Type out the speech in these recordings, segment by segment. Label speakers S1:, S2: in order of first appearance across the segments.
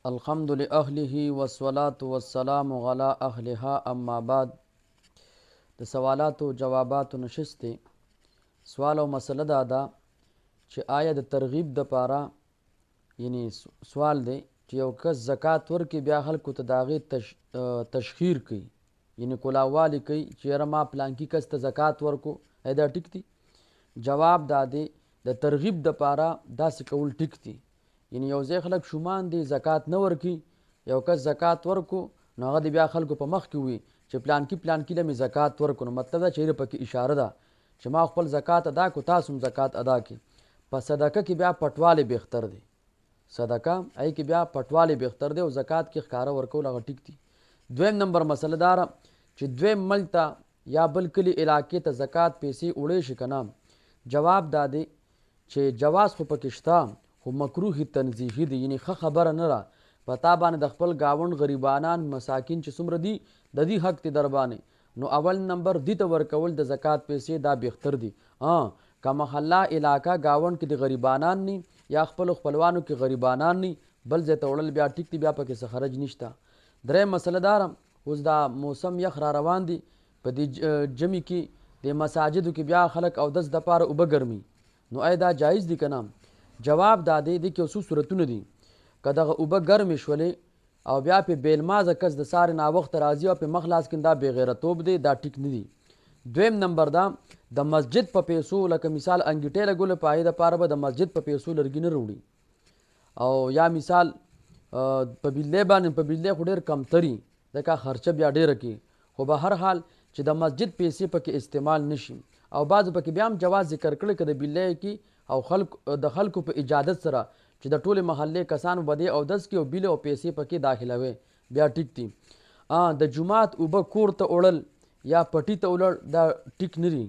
S1: الحمد لأهله والصلاة والسلام على أهلها اما بعد. د سوالاتو جواباتو نشست دی. سوال او مسله دا ده چې آیا د ترغیب د پاره، یعنی سوال دی چې یو کس زکات ورکړي بیا خلکو ته د هغې تشهیر کوي، یعنی کولاوالی کوي چې یاره ما پلانکي کس ته زکات ورکو، آیا دا ټیک دی؟ جواب دا دی د ترغیب د پاره داسې کول ټیک دی. یعنی یو ځای خلک شومان دي زکات نه ورکي، یو کس زکات ورکو نو هغه دې بیا خلکو په مخ کې وي چې پلانکي پلانکي له مې زکات ورکو، نو مطلب دا چې هېره پکې اشاره ده چې ما خپل زکات ادا کړو، تاسو هم زکات ادا کړئ. په صدقه کې بیا پټوالی بهتر دی، صدقه هغې کې بیا پټوالی بهتر دی او زکات کې ښکاره ورکول هغه ټیک دي. دویم نمبر مسله دا ده چې دویم ملک ته یا بل کلي علاقې ته زکات پیسې وړی شي که نه؟ جواب دا دی چې جواز خو پکې شته خو مکروه تنزیهي دی، یعنی ښه خبره نه ده. په تا باندې د خپل ګاونډ غریبانان مساکین چې څومره دي د دې حق دی در باندې، نو اول نمبر دي ته ورکول د زکات پیسې دا بهتر دي. که محله علاقه ګاونډ کې د غریبانان نی یا خپلو خپلوانو کې غریبانان نی، بل ځای ته وړل بیا ټیک دي، بیا پکې څه خرج نشته. دریم مسله دا ده اوس دا موسم یخ را روان دی، په دې ژمي کې د مساجدو کې بیا خلک اودس دپاره اوبه ګرمي، نو آیا دا جایز دي که نه؟ جواب دا دی دې کې یو څو صورتونه دي. که دغه اوبه ګرمې شولې او بیا پې بېلمازه کس د سارې ناوخته راځي او پې مخ لاس کړي، دا بېغیرتوب دی، دا ټیک نه دي. دویم نمبر دا د مسجد په پیسو لکه مثال انګیټې لګولو په هغې دپاره به د مسجد په پیسو لرګي نه راوړي، او یا مثال په بجلۍ باندې، په بجلۍ خو ډېر کمتري ځکه خرچه بیا ډېره کوي، خو به هر حال چې د مسجد پیسې پکې استعمال نشي. او بعضو پکې بیا هم جواز ذکر کړی که د بجلۍ کې او د خلکو په اجازت سره چې د ټولې محلې کسان به دې اودس کړي او بیل او پیسې پکې داخلوي، بیا ټیک دي. د جومات اوبه کور ته وړل یا پټي ته وړل دا ټیک نه دي،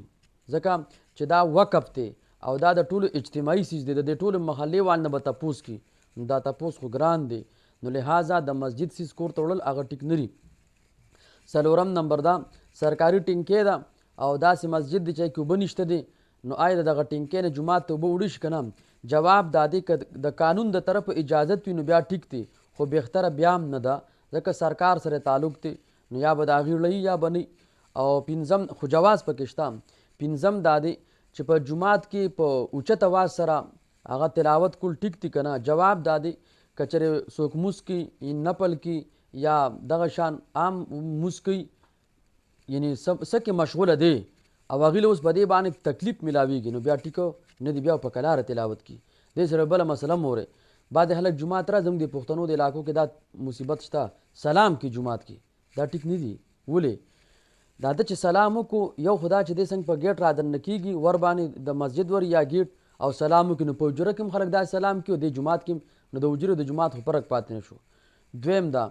S1: ځکه چې دا وقف دی او دا د ټولو اجتماعي څیز دی، د دې ټولو محلې وال نه به تپوس کړي، نو دا تپوس خو ګران دی، نو لهذا د مسجد څیز کور ته وړل هغه ټیک نه دي. څلورم نمبر دا سرکاري ټینکې ده او داسې مسجد دی چې کې اوبه نشته دی، نو آیا د دغه ټینکې نه جومات ته اوبه وړي شي که نه؟ جواب دا دی که د قانون د طرفه اجازت وي نو بیا ټیک دی، خو بهتره بیا هم نه ده ځکه سرکار سره تعلق دی، نو یا به د هغې وړي یا به نه. او پنځم خو جواز پکې شته. پنځم دا دی چې په جومات کې په اوچت اواز سره هغه تلاوت کول ټیک دی که نه؟ جواب دا دی که چېرې څوک موس کوي، نپل کوي یا دغه شان عام موس کوي، یعنی څه کې مشغوله دی او هغې له اوس په دې باندې تکلیف میلاویږي، نو بیا ټیک نه دی، بیا په کلاره تلاوت کوي. دې سره بله مسله هم اورئ، بعضې خلک جومات راځي، زموږ د پښتنو د علاقو کې دا مصیبت شته، سلام کوي جومات کې، دا ټیک نه دی. ولې؟ دا ده چې سلام وکړو، یو خو دا چې دی څنګه په ګیټ را دننه کېږي ور باندې د مسجد ور یا ګیټ او سلام وکړي، نو په حجره کې هم خلک داسې سلام کوي او دې جومات کې هم، نو د حجرې د جومات خو فرق پاتې نه شو. دویم دا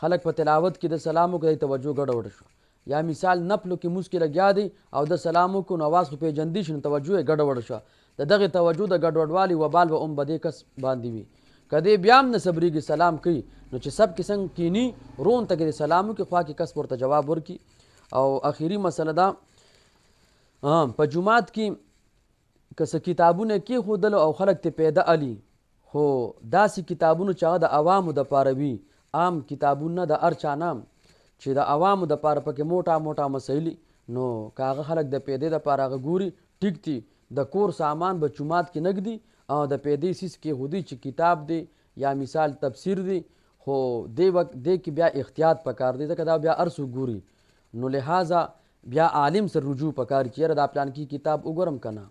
S1: خلک په تلاوت کې د سلام وکړي، دې توجه ګډه وډه شو. یا مثال نفلو کې موس کې لګیا دی او د سلام وکړو نو اواز خو پېژندی شي، نو توجه یې ګډه وډه شوه. د دغې توجه د ګډوډوالي وبال به هم به دې کس باندې وي. که دې بیا هم نه صبرېږي سلام کوي، نو چې سب کې څنګه کینی رون ته کې دې سلام وکړي، خوا کې کس ورته جواب ورکړي. او اخري مسله دا په جومات کې که څه کتابونه کېښودل او خلک ترې پیدا الي، خو داسې کتابونو چې هغه د عوامو دپاره وي، عام کتابونه د هر چا نه چې د عوامو دپاره پکې موټا موټا مسایل، نو که هغه خلک د پیدې دپاره هغه ګوري ټیک دي. د کور سامان به جومات کې نه ږدي او د پیدې څیز کېښودي چې کتاب دی یا مثال تفسیر دی، خو دې وخت دې کې بیا احتیاط پکار دی، ځکه دا بیا هر څوک ګوري، نو لهذا بیا عالم سره رجوع پکار چې یاره دا پلانکي کتاب وګورم که نه.